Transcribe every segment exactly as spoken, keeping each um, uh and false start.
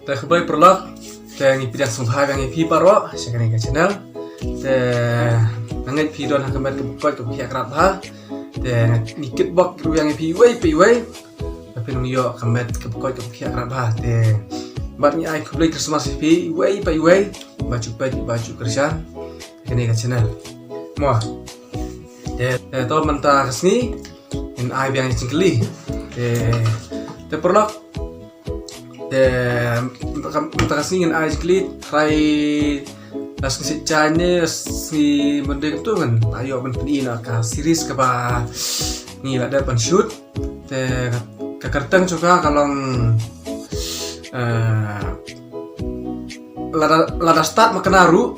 Te khublei paralok, te ngi pdiang sngewbha ïa phi baroh sha kane ka channel. Te nga ngeit phi don ha ka met kaba koit kaba khiah krad bha. Te ngi kitbok ruh ïa phi iwei pa iwei. Ba phin ïoh ka met kaba koit kaba khiah krad bha. Te bad ngi ai khublei Christmas ïa phi iwei pa iwei. Ba ju peit ba ju kyrshan kane ka channel. Mo. Te, te to mynta ka sngi ngin ai biang ïa ka jingkylli. Te, te paralok. Te mynta ka, mynta ka sngi ngin ai jingkylli, trai la sngi Saitjaiñ ne sngi Monday kumto ngin ïoh ban pyni na ka series kaba ngi la dep ban shoot. Te ka kyrteng jong ka ka long, eh, lada, lada start ma kane ruh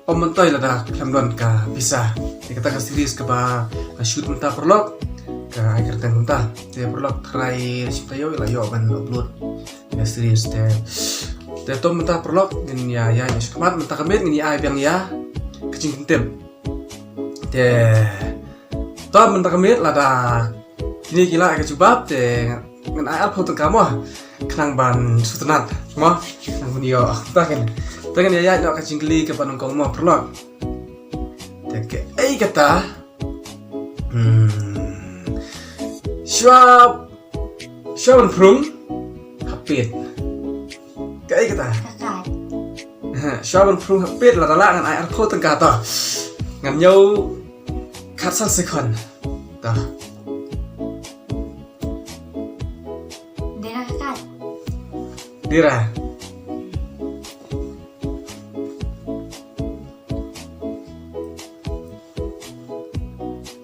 ym myntoi lada khlem don ka pisa. Te kata ka series kaba nga shoot mynta paralok, ka ai kyrteng mynta. Te paralok trai shim taïew la ïoh ban upload ka series te. Te to mynta paralok ngin ïa, ïa, ïa shakhmat mynta ka miet ngin ïa ai biang ïa ka jingkyntip. Te to mynta ka miet lada kine ki lah ka jubab te ngan ai arphew tyngka mo. Khnang ban sngewtynnat mo. Khnang ban ïoh. Te ngan, te ngan ïa ïaid noh ka jingkylli kaba nyngkong mo paralok. Te kaei kata? Hmm. Shuwa, shuwa ban phrung hapit. Kaei kata? Ka kat. Ha, shuwa ban phrung hapit lada lah ngan ai arphew tyngka to. Ngan ñiew khatsan second. To. Dira ka kat. Dira.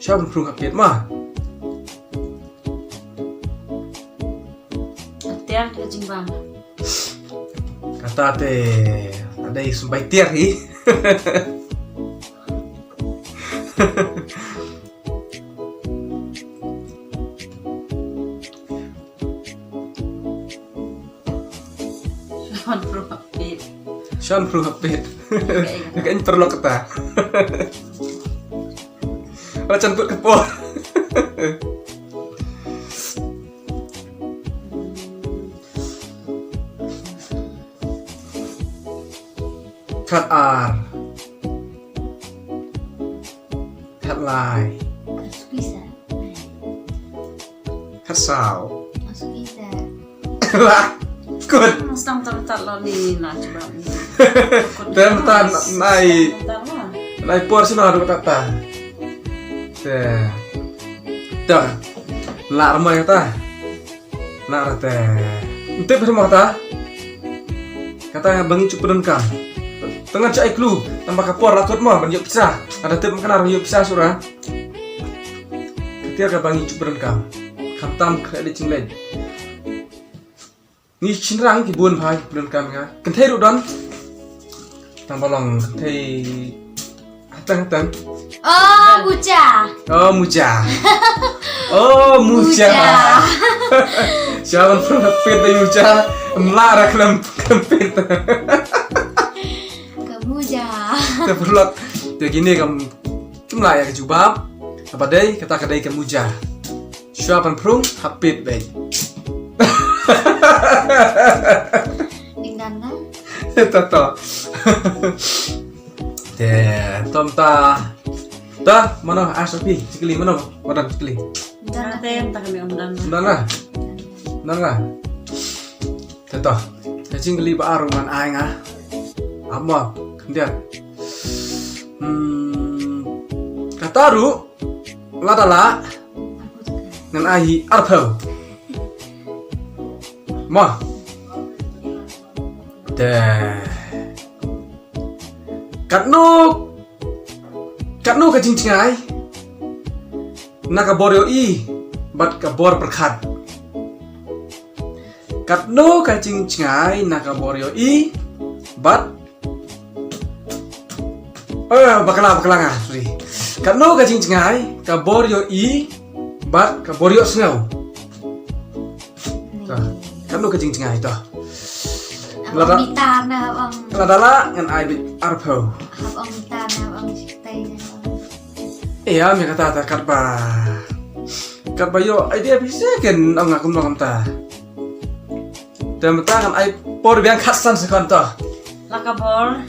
Shuwa ban phrung hapit mo. Tiar ka jingbam. Kata te, ka dei symbai tiar hi. Shuwa ban phrung hapit. Shuwa ban phrung hapit. Kaei kata? Kaei paralok kata? Rajan put ka por. Khat ar. Khat lai. Ka squeezer. Khat saw. Ka squeezer. Lah. Kut. Stam tam tat lo ni na cuba ni. Tem tan nai. Nai por sino adu kata ta. Te. Dah. Lah ramai kata. Nara te. Ntip semua kata. Kata ba ngi ju pyndonkam. Tang ngan shah ai clue. Tang ba ka por la kut mo ban ïoh pisa. Lada tip mo kane ruh ïoh pisa shuh. Kata kaba ngi ju pyndonkam. Khamtam khreh leit jingleit. Ngi shynrang ki bun bha ki pyndonkam ïa nga. Kynthei ruh don. Tang ba long kynthei Hatang, hatang. Oh, muja. Oh, muja. Oh, muja. Muja. Shuwa ban phrung hapit dei muja. Em lah ra khlem, khlem pit. Ka muja. Te paralok. Te kine kam, kim lah ïa ka jubab. Kaba dei, kata ka dei ka muja. Shuwa ban phrung hapit dei. Ding dan dan. Tato. Te, to mynta. Te, mano, ah, Sophie, jingkylli mano, mano jingkylli. Mynta te, mynta kane mynta. Mynta lah. Mynta lah. Te to. Te jingkylli ba ar ngan ai nga. Amo, khyndiat. Hmm, kata ruh, lada lah, ngan ai hi arphew. Mo. Te. Katno, katno ka jingjngai na ka bor ïohi bad ka bor pyrkhat. Katno ka jingjngai na ka bor ïohi bad, eh, bakla, bakla nga, sorry. Katno ka jingjngai ka bor ïohi bad ka bor ïohsngew. Tah, katno ka jingjngai tah. Hap ong mitar ne hap ong. Lada lah ngan ai beit arphew. Hap ong mitar ne hap ong shitei ne hap ong. Ïa, me kata ta katba, katba ïoh idea bisiah ken ong nga kumno kumta. Te mynta ngan ai Por biang khatsan sekon to. La ka bor.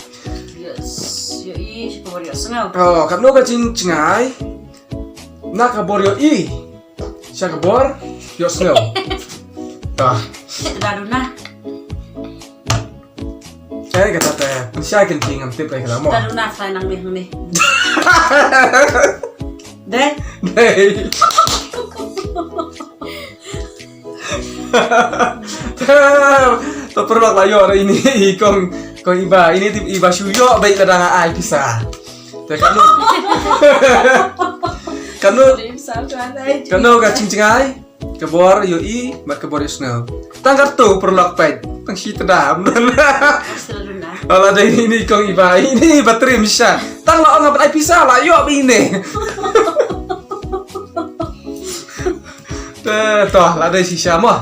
Yes. Ïohi, ka bor ïohsngew. Oh, katno ka jingjngai na ka bor ïohi sha ka bor ïohsngew. Ah. Te da duna. Eh, kata te, pynshai kin king am tip ai kala mo. Te da duna, sai nang ni, nang ni. Dei? Dei. To paralok, la ïoh ïa ine i kong, kong Iba, ine tip Iba shu ïoh beit lada nga ai pisa. Te katno, katno, katno ka jingjngai, ka bor ïohi bad ka bor ïohsngew. Tang katto paralok, peit, tang shi tdam. Selalu na. Ala dei ine i kong Iba, ine i batri misha. Tang la ong nga ban ai pisa, la ïoh beit ine. Te to, la dei shisha mo.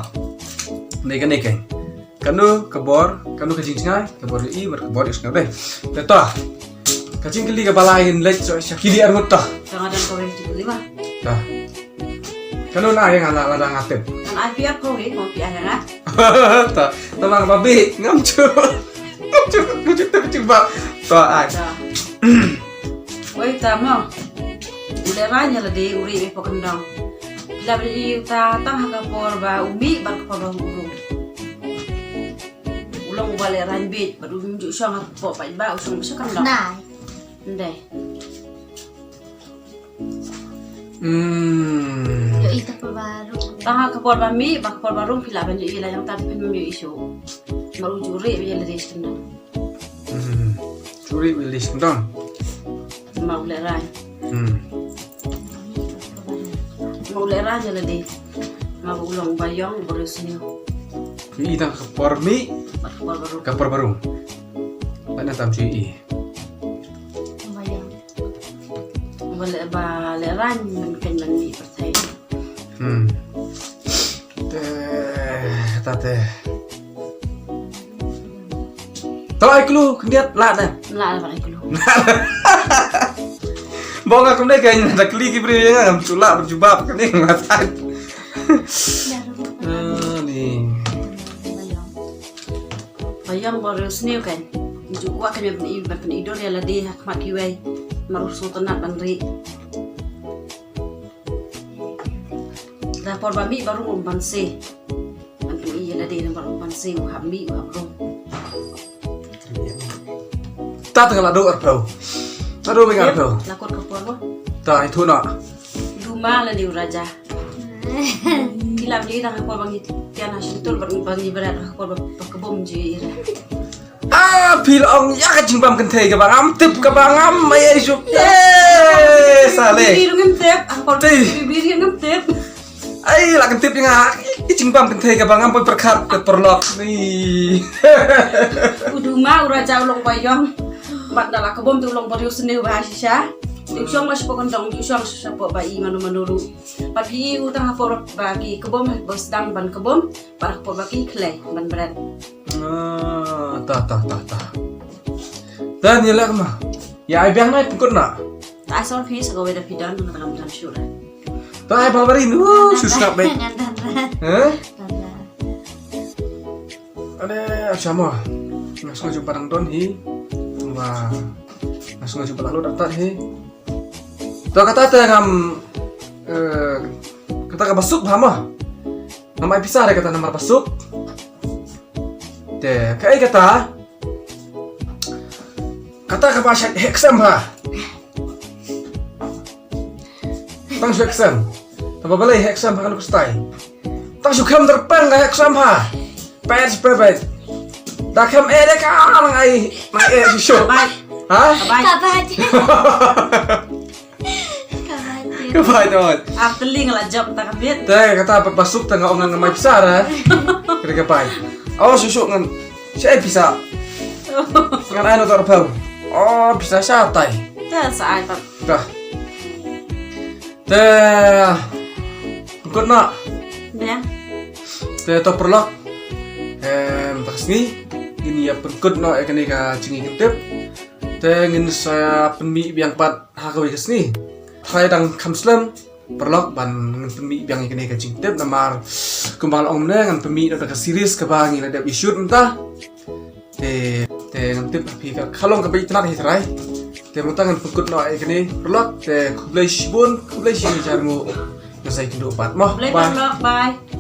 Dei kane keiñ. Katno ka bor, katno ka jingjngai, ka bor ïohi bad ka bor ïohsngew, dei. Te to, ka jingkylli kaba lai ngin leit sha, sha kylli arngut to. Tang, don kawei jingkylli ma. To. Katno na ïa nga, la, lada nga tip? Ngan ai phi ar kawei, mo, phi ai ïa nga. To, to, bang babi, ngam ju, ngam ju, ngam ju tip jubab. To, ai. To. Wei, ta mo. U Lehraiñ ïa lade u rieh beit hapoh kyndong. Phi lah ban ïohi uta tang ha ka por ba u mih bad ka por ba u rung. U long uba lehraiñ beit bad um ju shong hapoh paidbah, u shong beit sha kyndong. Nai. Ndei. Hmm. Ïohi ta por ba rung. Tang ha ka por ba mih bad ka por ba rung phi lah ban ïohi, la ïa kata phin ym ïohi shuh. Namar u ju rieh beit ïa lade sha kyndong. Hmm. Ju rieh beit ïa lade sha kyndong. Namar u lehraiñ. Hmm. Namar u lehraiñ ïa lade. Namar u long uba ïong, uba riewsniew. Ïohi tang ka por mih bad ka por ba rung. Ka por ba rung. Bad nangta ym ju ïohi. Uba ïong. Uba leh, ba lehraiñ mynta ban mih pyrthei. Hmm. Te, ta te. To ai clue khyndiat, lah ne? Lah, lah ai clue. Ba nga kumne ka ïa da kylli ki briew ïa nga, ngam shu lah ban jubab kane nga tai. Ah, ni. Ba ïong, ba riewsniew kan. Ju kwah kan ban i, ban pyni dur ïa lade ha khmat kiwei. Namar u sngewtynnat ban rieh. Da por ba mih ba rung um banse. Ban pyni ïa lade namar um banse, u hap mih, u hap rung. Ta tang la dei arphew. La dei mih arphew. La kot ka por ba. Ta, ïathuh noh. Duma lane u raja. Ki la mih da ka por ba ngi tian ha shyntur, ba ngi bret ha ka por ba, ba kbum ji ira. Ah, phi la ong ïa ka jingbam kynthei kaba ngam tip, kaba ngam ai ai shuh. Eh, sale. Biri ruh ngam tip, ah, por biri, biri ngam tip. Ai, la kyntip ïa nga, ka jingbam kynthei kaba ngam poi pyrkhat, ka paralok ni. U Duma, u raja u long ba ïong. Bad da la kbum te u long ba riewsniew ba shisha. Te u shong ba shapoh kyndong, u shong shapoh ba i mano mano ruh. Bad ki i u tang hapoh ba ki kbum, ba sdang ban kbum. Para kpot ba ki khlei ban bret. Ah, ta, ta, ta, ta. Dan ïa leh ma. Ïa ai biang na pynkut na. Ta ai sor phi sa kawei da phi don, nga tang don shuh. Ta ai ba barin. Uh, shu sngap beit. Ngan don. Heh? Don. Ade, acha mo. Nga sngew jumpa dang don hi. Wah. Nga sngew jumpa lalu datat hi. To kata te ngam, eh, kata kaba suk bha mo. Ngam ai pisa re kata namar ba suk. Te, kaei kata? Kata kaba shet heh ksem bha. Tang shu heh ksem. Tang ba balei heh ksem bha, kano ka style? Tang shu khlem tyrpeng ka heh ksem bha. Pet, pet, pet. Da khlem eh de ka nang ai, nang eh shu shu. Ka bait. Ha? Ka bait. Ka bait. Ka bait. Ka bait, oi. Ar tylli nga la jop ta ka bit. Te kata pat ba suk ta nga ong ngan ai pisa re. Kata ka bait. Oh, shu shu ngan. Shu ai pisa. Ngan ai noh arphew. Oh, pisa sha tai. Te sa ai pat. Dah. Te pynkut noh. Dah. Te to paralok. Em, ta ka sngi ngin ïa pynkut noh ïa kane ka jingïakyntip. Te ngin sa pynmih biang pat ha kawei ka sngi. Trai dang kham slem. paralok ban ngan pynmih biang ïa kane ka jingtip namar kumba nga la ong mynne ngan pynmih da ka series kaba ngi la dep ïa shoot mynta. Te te ngan tip phi ka khalong kaba itynnad hi trai. Te mynta ngan pynkut noh ïa kane paralok te khublei shibun khublei shibun jar mu. Ngan sa ïakynduh pat mo. Bye Bye. paralok, bye.